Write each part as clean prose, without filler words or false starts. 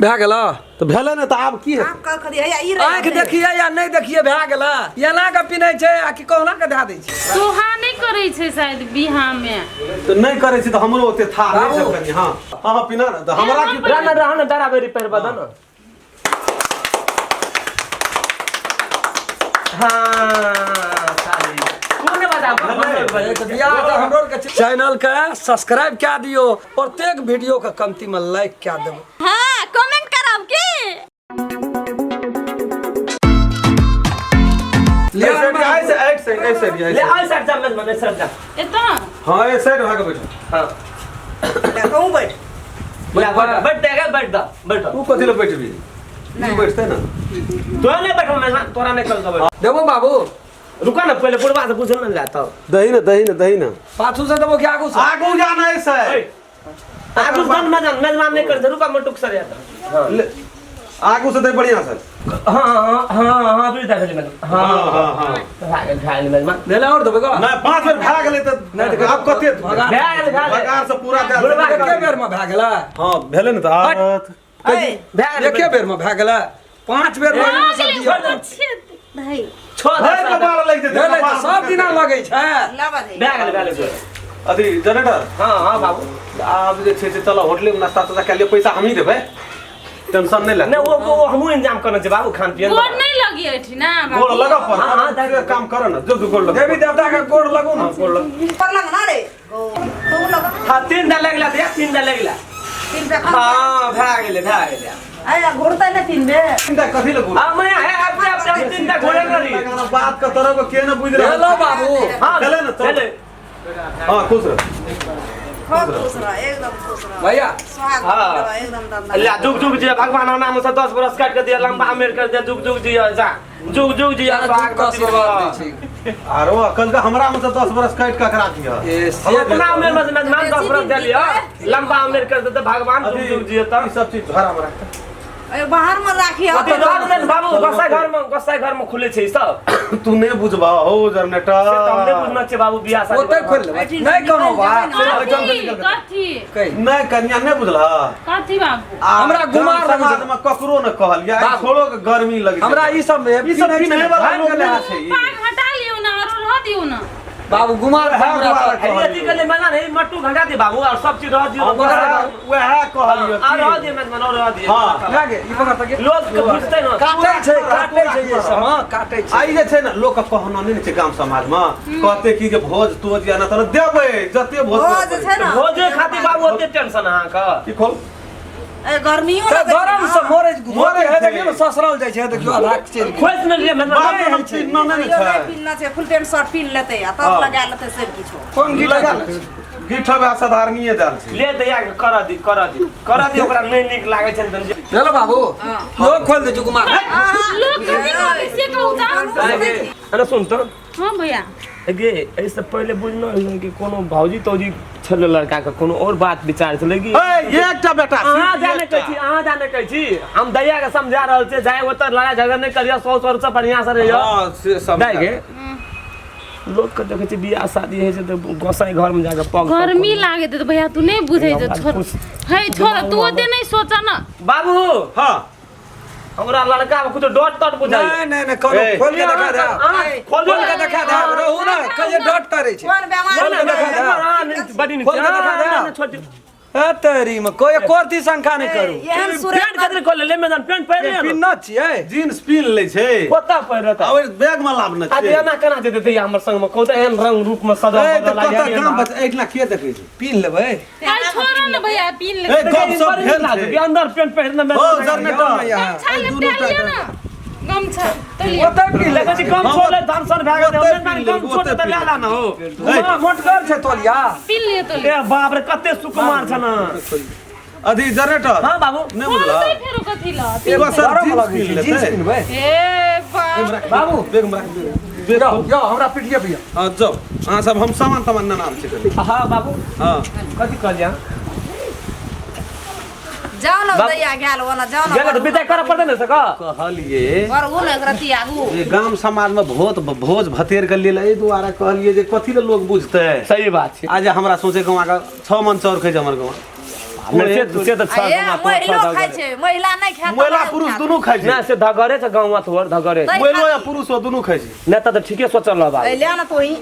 भए गेल। तऽ भेलै ने, तऽ आब की हेतै? आब कह खदी हैया ई रहे। आँखि देखिए या नहि देखिए, भए गेल। एना के पिन्है छै आ कि कहुना के धए दै छै? सोहा नहि करै छै शायद बियाह मे। तऽ नहि करै छै तऽ हमरो ओते था नहि छै बाबू। कनि। हँ हँ हँ, पिना ने तऽ हमरा की। रह ना, रह ना, बराबरी पहिरबा दो ना। हाँ साली, तू ने बजा। तऽ बियाह तऽ हमरो आरके छै। चैनल के सब्सक्राइब कए दियौ, प्रत्येक वीडियो के कमती में लाइक कए देबै। हाँ, कमेंट करब की? लिअ। एहि साइड, एहि साइड, एहि साइड, एहि साइड, एहि ले साइड। आ साइड जा, मेजबान, साइड जा। एतऽ। हँ, एहि साइड भए कऽ बैठो। हाँ। कहूँ बैठ। ले, बैठ बैठ देगा, बैठ दा, बैठ। तू कथी लए बैठबी? ई बैठतै ने। तोरा नहीं बैठो मेजबान, तोरा नहीं कल दबे। देबो बाबू। रुका ना, पहले बुढ़वा से पूछ ना ले तब। दही ने, दही ने, दही ने। पाछू से देबो कि आगू से? आगू जाना है सर। आगू से मेजबान, मेजबान नहीं कर दे, रुका मटुक सर आता। ले, आगू से दे बढ़िया से। हाँ हाँ हाँ हाँ, भी देख ले मेजबान। हाँ। हाँ हाँ हाँ। भए गेल, भए गेल मेजबान। ले ले, और देबै का? नहि, 5 बेर भए गेलै तऽ नहि तऽ आब कते? भगा। भए गेल, भए गेल। बगार से पूरा दए बुढ़वा देबै। एके बेर में भए गेलै? हँ, भेलै ने तऽ आब ए, भए गेल। एके बेर में भए गेलै, 5 बेर में सब दियौ। भाई छओ भरि दस के बाल लागि जेतै। भेलै तऽ सब दिना लगै छै। लाबा दे। भए गेल, भए गेल। अथी जनरेटर। हाँ हाँ बाबू। आब जे छै से चलो होटले में नाश्ता तास्ता कए लिअ, पैसा हमही देबै, टेंशन नहि ले। नहीं, वो हमहूँ इंतजाम करना छै बाबू, खान पियन। गोर नहि लगी एठिना। गोड़ लगऽ पर। हाँ, हाँ, से काम कर न जो गोड़ लग। देवी देवता के गोड़ लगू ने। गोड़ लग। पर लग ना रे, तू लग। हाँ, 3 दा लगला दिया, 3 दा लगला। 3 पे। हाँ, भए गेलै, भए गेलै। अरे घुरतै ने 3 बेर? 3टा कथी लए गोड़? हाँ, मैं है अपने अपने 3 दा घोड़े करी। बात के तरह के के ने बुझि रहल। भेलो बाबू। हाँ। चले ने, चल। चले। हाँ, खुश रह। खूब खुश रह, एकदम खुश रह। भैया। सुहाग हाँ। रह एकदम दंदा। अल्लाह जुग जुग जिया, भगवान नाम से 10 बरस काट के दिया, लंबा अमेर कर दिया, जुग जुग जिया, जा जुग जुग जिया। जुग के आशीर्वाद दै छै। आरो अकल के हमरा में से 10 बरस काटि के ककरा दिह? ए, से अपना उमेर में मेजबान 10 बरस दे लिया, लंबा उमेर कर देते भगवान, जुग जुग जिया। ई तब सब चीज घर में राख। ए, बाहर में राखी। अथी रह देन बाबू, गोसाई घर में, गोसाई घर में खुले छै ई सब। तू नहि बुझबा हो जनरेटर। से तऽ हम नहि बुझना छै बाबू, बियाह शादी। ओतै खोलि लेबै, नहि कोनो बात। कथी कथी? कहि। नहि कन्या, नहि बुझलह? कथी बाबू? आ हमरा गुमार गाम लगै छै। समाज में ककरो ने कहलियै, आइ बाबू। छोड़ो के गर्मी लगै छै। हमरा ई सब ई सब पिन्है वाला लोक गेलै। नहि छै ई। पाग हटा लियौ ने और रह दियौ ने। बाबू, गुमार वएह हमरा दुआरे तऽ- हे अथी के मना नहीं, मट्टू घटा दे बाबू और सब चीज रह दियो। वएह वएह कहलियै। और रह दियो मेजबान, और रह दियो। हाँ। लए गे, ई पकड़ तऽ गे। लोग के बुझते ना। काटै छै, काटै छै ई सब, हँ, काटै छै। आ ई जे छै ने, लोक के कहना नहि ने छै। गाम समाज में कहते कि जे भोज तोज या ना तऽ देबै जते भोज। भोज छै ने। भोजे खातिर बाबू ओते टेंशन अहाँके? ई खोल। ए, गर्मियो तऽ लगै छै गरम ने। से मरे मरे है, छै। देखियौ ने, ससरल जाइ छै, देखियौ, आधा चलि गेल। खोसि ने लिअ मेजबान। बाप रे, हम चिन्हना नहि ने कहियो छै। नहि पिन्हना छै, फुल पैंट शर्ट पिन्ह लेतै आ तब हाँ। लगा लेतै सब किछो। कोन गीत लगा छै? गिठ वएह साधारणीय दाल छै। ले दैया के करऽ दी, करऽ दी, करऽ दी, ओकरा नहि नीक लागै छै तऽ चलो बाबू, लोग खोल दे चुकु मार। लोग कथी कहतै से कहू तऽ। अरे सुन तऽ। हाँ भैया। गे, एहिसँ पहिले बुझना कि कोनो भौजी तौजी छलै लड़काके, कोनो और बात विचार छलै कि? ए, एकटा बेटा। अहाँ जाने कहै छी, अहाँ जाने कहै छी। हम दैया के समझा रहल छियै, जाय ओतऽ लड़ाई झगड़ा नहि करियौ, सौ सौ से बढ़िआँ से रहियौ। हँ, से सब। दाइ गे, लोक के देखै छी बियाह शादी होइ छै तऽ गोसाई घर में जाके पग गर्मी लागैत तऽ भैया, तू नहि बुझै छौ। छोड़ हे, छोड़, तू ओते नहि सोच न। बाबू। हँ। हमरा लड़का में कुछ डॉट तॉट बुझाइ। नहीं नहीं नहीं, कोनो ए। खोल के देखा दे। खोल खोल के देखा दे, रहू ना कहिए डॉट करे छै। कोन बेमारी? खोल के देखा दे। बड़ी नीक। खोल के देखा दे। छोड़ दे। ए तेरी में कोई कोरती शंका नहीं करू। एहन सूरत। पेंट कतरे खोल ले मैदान, पेंट पहिर ले। पिन्ना छियै। जीन्स पिन लै छै। कतऽ पहिरत? आ ओहि बैग में लाभ न आ छै। एना केना जेतै दैया हमर संग में कहू तऽ, एहन रंग रूप में सजल ए, तऽ बदल कतऽ लागै। गाम बच एहिठिना के देखै छै? पिन लेबै। अरे छोड़ न भैया, पीन ले। ए, गप सप भेल छै। अंदर पेंट पहिरने में हो जनरेटर। यहाँ गमछा लपटा लिअ न, गमछा तो लिअ। ओतै पी ले। देखै छी कम छोड़ले धनसन भए गेलै। ओतै मेजबान, पी लेबै, कम छोड़ ओतै तऽ पी लए ला न हो। हँ, मोटगर छै तोलिया। पीन लिअ तो लिअ। ए बाप रे, कते सुकुमार छ न। अथी जनरेटर। हाँ बाबू। नहि बुझल। खोलतै फेरो कथी ल? एगो सर गरम जीन्स लगै पिन छै, जींस लेतै। पिन्हबै। ए बाप। बाबू। बैग में राख बैग। जाओ जाओ, हमरा पिटिए पिया। हँ, जाउ अहाँ सब, हम सामान तामान नेना आबै छी कनि। हाँ बाबू। हँ। कथी कहलियै अहाँ? जाओ न दैया, गेल ओना, जाओ न। गेलै तऽ विदाइ करऽ पड़तै ने सका। कहलिए और ओ ने एकरा आगू जे गाम समाज में भोज भोज भतेर के लेल एहि दुआरे कहलिए जे कथी ले लोग बुझतै। सही बात छै। आ जे हमरा सोचे गाँव के 6 मन चाउर खाइ छै हमर गाँव, से तऽ छह ए गाँव महिलो खाइ छै, महिला नहि खायत। महिला पुरुष दुनू खाइ छै। ना से धगरे छै गाँव तोहर धगरे। महिलो या पुरुष हो दुनू खाइ छै। नहि तऽ ठीके सोचल रह बाबू। ले ना तू ही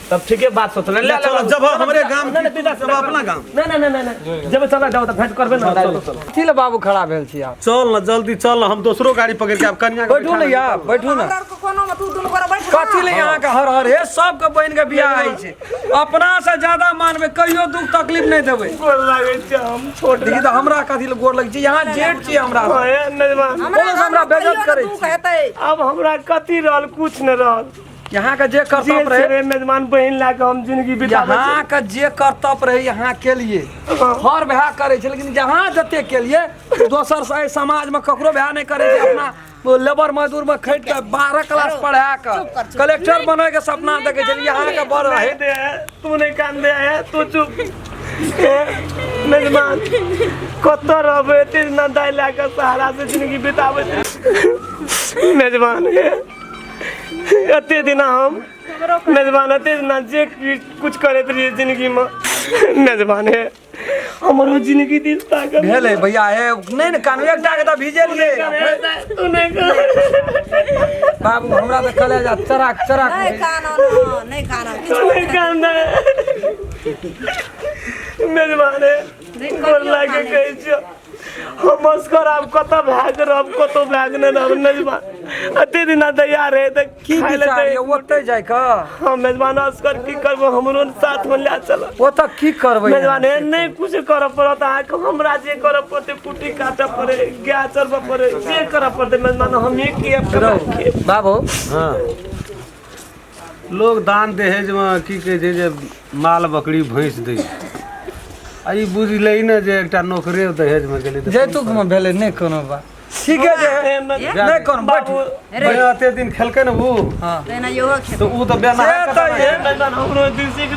तब ठीके बात सोचल। ले चलो जब हमरे गाम जब अपना गाम। ना ना ना ना जब चला जाओ तऽ भेंट करबे ना। कथी ले बाबू खड़ा भेल छी आप? चल ना जल्दी चल ना, हम दोसरो गाड़ी पकड़ के आब कन्या के बैठू ना यार, बैठू ना। कोनो में तू दुनू गोरा बैठ। कथी ले यहाँ के हर हर हे सबके बहिन के बियाह होइ छै, अपना से ज्यादा मानबै, कहियो दुख तकलीफ नहि देबै। गोर लागै छै हम छोट। देखी तऽ हमरा कथी ले गोर लगै छै, यहाँ जेठ छी हमरा। हमरा बेइज्जत करै छै। अब हमरा कथी रहल, कुछ नहि रहल। यहाँ के जे कर्तव्य रहे मेजबान बहिन ला के हम जिंदगी बिताबै। यहाँ के जे कर्तव्य रहे यहाँ के लिए हर भए करै छै, लेकिन जहाँ जते के लिए दोसर से समाज में ककरो भए नहि करै छै। अपना लेबर मजदूर में खटि के 12 क्लास पढ़ा के कलेक्टर बने के सपना देखै छै। यहाँ के बड़ रहे। तू नहीं कान दे है, तू चुप। मेजबान कतऽ रहबै, एते ना दाइ लए के सहारा से जिंदगी बिताबै छै। मेजबान हे एते दिना हम मेजबान एते दिना जे कुछ करैत रहियै जिंदगी में, मेजबान हे हमरो जिंदगी दिस ताकत भेलै भैया। हे नहि ने कानू, एकटा के तऽ भिजेलियै। तू नहि बाबू हमरा तऽ कलेजा चराक चराक। नहि कानू नहि कानू, किछु नहि कान। मेजबान हे गोर लागे कहै छियौ, हम असगर आब कतऽ भए के रहब, कतौ भए के नहि रहब। मेजबान एते दिना दैया रहे तऽ की विचार यऽ ओतै जाय के? हम मेजबान असगर की करबै, हमरो साथ में लए चल। ओतऽ की करबै मेजबान? हे नहि कुछ करऽ पड़त अहाँके, हमरा जे करऽ पड़तै, कुट्टी काटऽ पड़े, गाय चरबऽ पड़े, जे करऽ पड़तै मेजबान हम की बाबू। हाँ लोग दान दहेज में की कहै छै जे माल बकरी भैंस दै, आ ई बुझलै ने जे एकटा नौकरे दहेज में गेलै। जैतुक में भेलै नहि कोनो बात, ठीके छै नहि कोनो बैठू। एते दिन खेलकै ने उ, तऽ उ तऽ बेना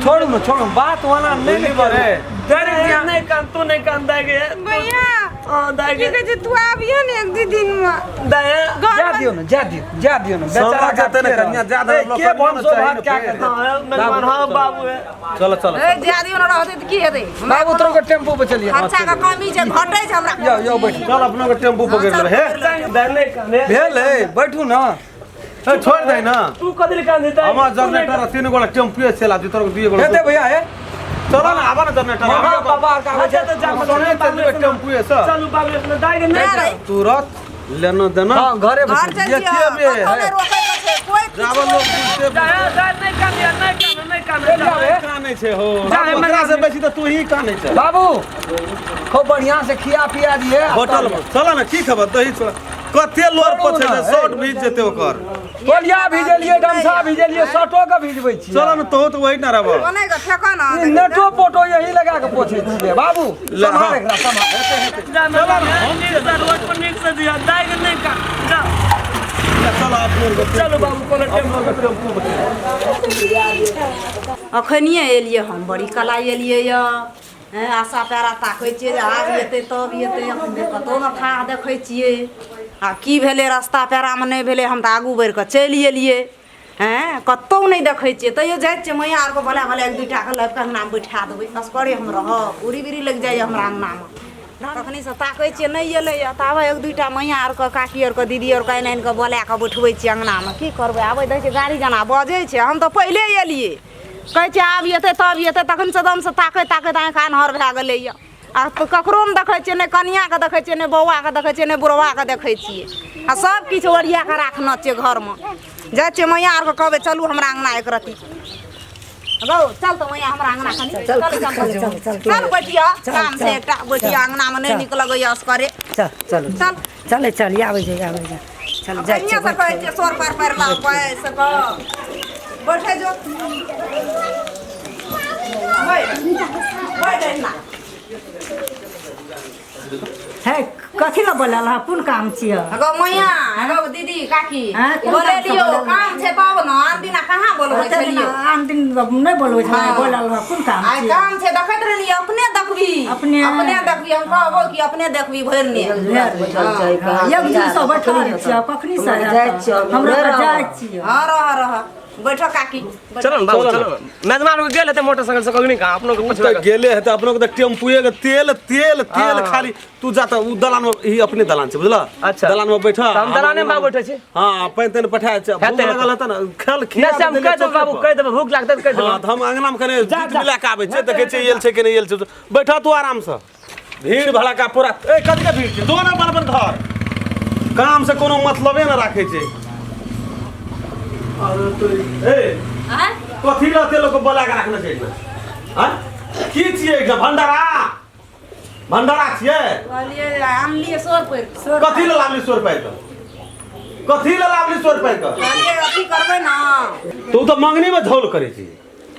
छोड़ू ने, छोड़ू बात वाला नहि बरे। नहि कान, तू नहि कान दाइ गे भैया। हां दाइ गे की कहै छै, तू आबिहे ने एक दू दिन में। दाइ जा दियौ ने, जा दियौ, जा दियौ ने बेचारा जेतै ने कन्या, जा दे के भनसो भात क्या करतै। मेजबान हां बाबू हे चलो चलो। ए जा दियौ ने, रहतै तऽ की हेतै बाबू? तोरो के टेम्पू पे चलिए, खर्चा के कमी छै, घटै छै हमरा। यौ यौ बैठू, चल अपनो के टेम्पू पकड़ लेबै। हे दाइ नहि कान भेलै, बैठू ना। ए छोड़ दे ना, तू कथी कान देतै? हमर जनरेटर 3 गोला टेम्पूए चला दी, तोरो 2 गोला हेतै भैया। हे चलो ना, आबा ना जनरेटर। हां बाबा का अच्छा तऽ जा सोने चल टेम्पूए से चलू बाबू अपना दाइ के नहि तुरंत लेना देना। हां घरे घर चल ये जियो, के बे? कतौ नहि रोकै के छै, कोई जाबो लोग बुझते दाइ नहि कान, नहि कान, नहि कान, कानै छै हो। ओकरा से बेसी तऽ तू ही कानै छै बाबू। खूब बढ़िया से खिया पिया दिए होटल में। चलो ना, की खबर दही छोड़ा कते लोर पछे छै, शर्ट भीज जेतै ओकर। तोलिया भिजलियै, गमछा भिजलियै, शर्टो के भिजबै छियै। चलो ना, तो तऽ वही ना रहबो। ओने के फेको ना, नेटो पोटो यही लगा के पोछै छियै बाबू। सम्हार एकरा, सम्हार। चलो ना, रोड पर नीक से दिया दाइ के नहि कान। जा चलो अपनो के चलू बाबू कोनो टेम्पू। अखनिए एलियै हम, बड़ी कला एलियै यऽ। आशा पैरा ताकै छियै जे आब एतै तब एतै, अखन कतौ ने थाह देखै छियै। आ की भेलै रस्ता पैरामे नहि भेलै, हम तऽ आगू बढ़ि कऽ चलि एलियै। हैं कतौ नहि देखै छियै, तैयो जाइ छियै मैया आरके भले भले एक दूटाके लाबि कऽ अङ्गनामे बैठा देबै, असगरे हम रहब, उड़ी बिड़ी लागि जाइए हमरा अङ्गनामे। तखनीसँ ताकै छियै नहि एलैए, ताबे एक दूटा मैया आरके काकी आरके दीदी आरके आनि आनि कऽ बोला कऽ बैठबै छियै अङ्गनामे। की करबै, आबै दै छै गाड़ी जेना बजै छै। हम तऽ पहिले एलियै, कहै छियै आब एतै तब एतै, तखनसँ दमसँ ताकैत ताकैत आँखि अन्हर भए गेलैए। आ ककरो नहि देखै छियै, नहि कनिआँके देखै छियै, नहि बौआके देखै छियै, नहि बुढ़वाके देखै छियै। आ सब किछु ओरिया कऽ राखने छियै घरमे। जाइ छियै मैया आरके कहबै चलू हमरा अङ्गना एक रत्ती गौ, चल तऽ मैया हमरा अङ्गना कनि चल चल चल चल बैठिया, काम छै एकटा, बैठिया अङ्गनामे नहि नीक लगैए असगरे। चल चल चल चलै चल, आबै छै आबै छै, चल जाइ कनिआँ से कहै छियै सोर पारि पारि लाउ पैसे कऽ बैठे जो, बैठ बैठ एहिना। है कथी लए बोलल हँ, कोन काम छियै? गौ मैया, गौ दीदी काकी बोलेलियो काम छै तब ने, आन दिना कहाँ बोलबै छलियै? आन दिन नहि बोलबै छलियै, बोलल हँ कोन काम आइ काम छै देखैत रहलियै, अपने देखबी अपने देखबी, हम कहबो कि अपने देखबी भरि ने। एक दिन से बैठल छियै, कखनी से हमरा जाइ छियै। हँ रह रह बैठो काकी। चलो ने बाबू। चलो। चलो ने। मेजबान के गेल हेतै मोटरसाइकिल से कखनी कहाँ अपनो के उ पछुआ तऽ गेले हेतै अपनो के तऽ टेम्पुए के तेल तेल तेल। हाँ। खाली तू जा तऽ उ दलान में ई अपने दलान छै बुझलऽ। अच्छा। दलान में बैठ। तऽ हम दलाने में बाबू बैठे छी। हाँ, पानि तानि पठाय छै, भूख हेतै, लगल हेतै ने खेल खिया नहि से हम देलियै कहि देबै चौके बाबू पर। कहि देबै, भूख लागतै तऽ कहि हाँ देबै। तऽ हम अंगना में कने जा, दूध जा। मिला के आबै छियै, देखै छियै एल छै कि नहि एल छै। बैठ तू आराम से। भीड़ भड़ाका पूरा ए कथी के भीड़ छै? दोनो अपन अपन घर काम से कोनो मतलबे न राखै छै। अरे तो ए आँय? कथी रहते लोग के बोला के रखने छै एहिमे? आँय? की छियै एकटा भंडारा भंडारा छियै? कहलियै आनलियै 100 रुपये। कथी लए लाबली 100 रुपए के? कथी लए लाबली 100 रुपए के? कहलियै अथी करबै ने। तू तऽ मंगनी में झोल करै छी,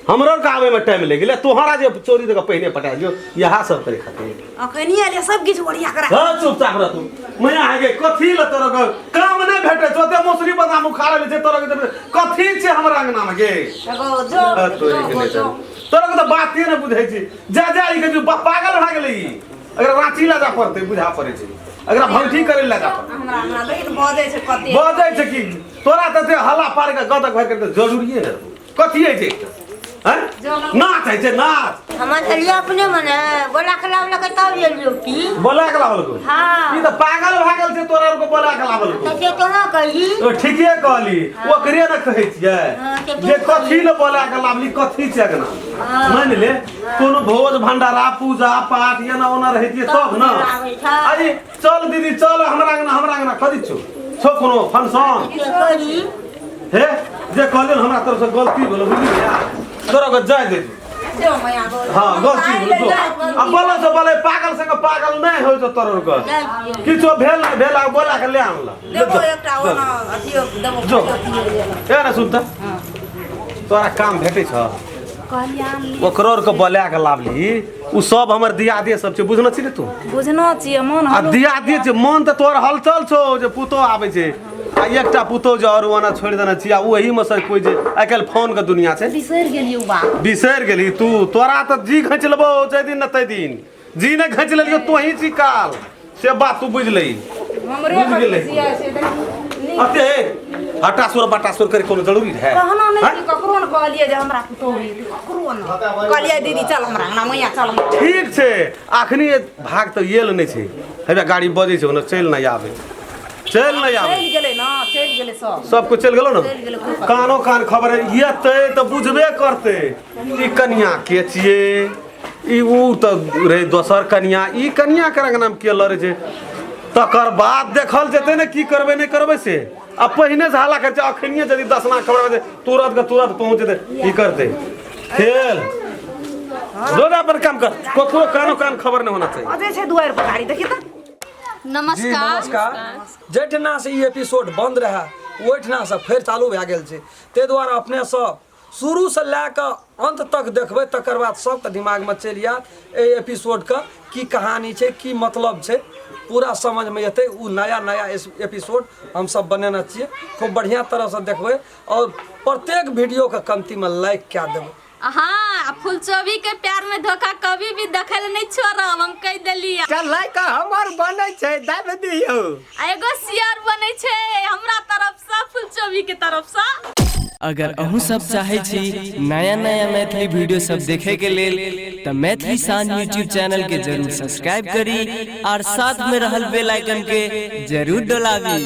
हमरो आरके आबै में टाइम लागि गेलै। तोहरा जे चोरी दऽ कऽ पहिने पटा दियौ इएह सब करे खातिर। अखनी एलियै सब किछु ओरिया के राख। हँ, चुपचाप रह तू। मैया हे गे, कथी लए तोरा के काम नहि भेटै छौ? ओते मौसरी बादाम उखाड़ल छै तोरा के कथी छै हमरा अंगना में गे? एगो जो। हँ, तोरी के नहि जो। चल। तोरा के तऽ बाते नहि बुझै छी। जा जा, ई के जो पागल भए गेलै ई। एकरा राँची लए जा पड़तै बुझा पड़ै छै, एकरा भंठी करै लए जा पड़तै। हमरा हमरा देखी तऽ बजै छै कते। बजै छै कि तोरा तऽ एते हल्ला पार के गदक भरि के जरूरिए ने रहौ। कथी होइ छै हैं? नाच होइ छै नाच। हमर एलियै अपने मने बोला के लावलकै तब एलियौ की। बोला के लावलको? हाँ। ई तऽ पागल भए गेल छै, तोरा आरके बोला के लावलको। तऽ से तोरा कही। तो ठीके कहली, ओकरे ने कहै छियै हाँ, से तू जे कथी ले बोला के लावली, कथी छै अगना। मानि ले कोनो भोज भंडारा पूजा पाठ एना ओना रहै छियै तब ने। लाबै छै। अरे चल दीदी चल, हमरा अंगना हमरा अंगना कथी छौ छौ कोनो फंक्शन? से कही। हे जे कहलियौ ने, हमरा तरफ से गलती भेलो बुझली भैया, तोरा के जाय दे। जो मैया गो। हाँ, गलती भेलो जो। आ बोलो से बोले पागल संगे पागल नहि होइ छौ तोर के। किछो भेल नहि भेल आ बोला के ले आनला। देबो एकटा ओना अथियो देबो। जो। ए ने सुन तऽ, तोरा काम भेटै छौ? कहलियै आनलियै। ओकरो आरके बोला के लाबली, उ सब हमर दियादे सब छै, बुझने छी ने तू? बुझनो छियै मन। आ दियादे छै, मन तऽ तोहर हलचल छौ जे पुतोह आबै छै आ एकटा पुतोह जे आओर ओना छोड़ि देने छी आ ओहीमे से कोइ जे आइ काल्हि फोनके दुनिया छै। बिसरि गेलियै उ बात। बिसरि गेलही तू? तोरा तऽ जी घींच लेबौ जाहि दिन ने ताहि दिन। जी नहि घींच लेलियौ तोही छी काल, से बात तू बुझि लही। हमरे बुझि गेलै। खिसियाइ छै देखी। अते हटासुर बटासुर करे कोनो जरूरी रहै? कहना नहि हैं? कि ककरो ने कहलियै जे हमरा पुतोहु एतै, ककरो ने कहलियै दीदी चल हमरा अंगना, मैया चल हमरा। ठीक छै, अखनी भाग तऽ येल नहि छै, हेबे गाड़ी बजै छै ओने, चलि नहि आबै, चलि नहि आबै। चलि गेलै ने, चलि गेलै सब। सब कुछ चलि गेलो ने? चलि गेलै, कोइ पता। कानो कान खबर एतै तऽ बुझबे करतै ई कनिया के छियै। ई उ तऽ रहै दोसर कनिया, ई कनिया के अंगनामे के लड़ै छै? तकर बाद देखल जेतै ने की करबै नहि करबै से। आ पहिने से हल्ला करै छै, अखनिये यदि 10 लाख खबर हेतै तुरंत के तुरंत पहुँच जेतै। की करतै खेल? रोज अपन काम कर, ककरो कानो कान खबर नहीं होना चाहिए। बजै छै दुआरि पर गाड़ी, देखी तऽ। जी। नमस्कार। नमस्कार। जाहिठिना से ई एपिसोड बंद रहए ओहिठिना से फेर चालू भए गेल छै, ताहि दुआरे अपने सब शुरूसँ लए कऽ अन्त तक देखबै, तकर बाद सबके दिमागमे चलि आयत एहि एपिसोडके की कहानी छै, की मतलब छै, पूरा समझमे एतै। ओ नया नया एपिसोड हमसब बनेने छियै, खूब बढ़िआँ तरहसँ देखबै आओर प्रत्येक वीडियोके कमतीमे लाइक कए देबै। हाँ, आ फुलचोबी के प्यार में धोखा कभी भी देखै ले नहीं छोड़ब, हम कह देली। चल लाइक हमर बनै छै, दाबि दियौ। आ एगो शेयर बनै छै हमरा तरफ से, फुलचोबी के तरफ से। अगर अहूँ सब चाहै छी नया नया मैथिली वीडियो सब देखे के लेल तऽ मैथिली शान यूट्यूब चैनल के जरूर सब्सक्राइब करी और साथ में रहल बेल आइकन के जरूर डोलाबी।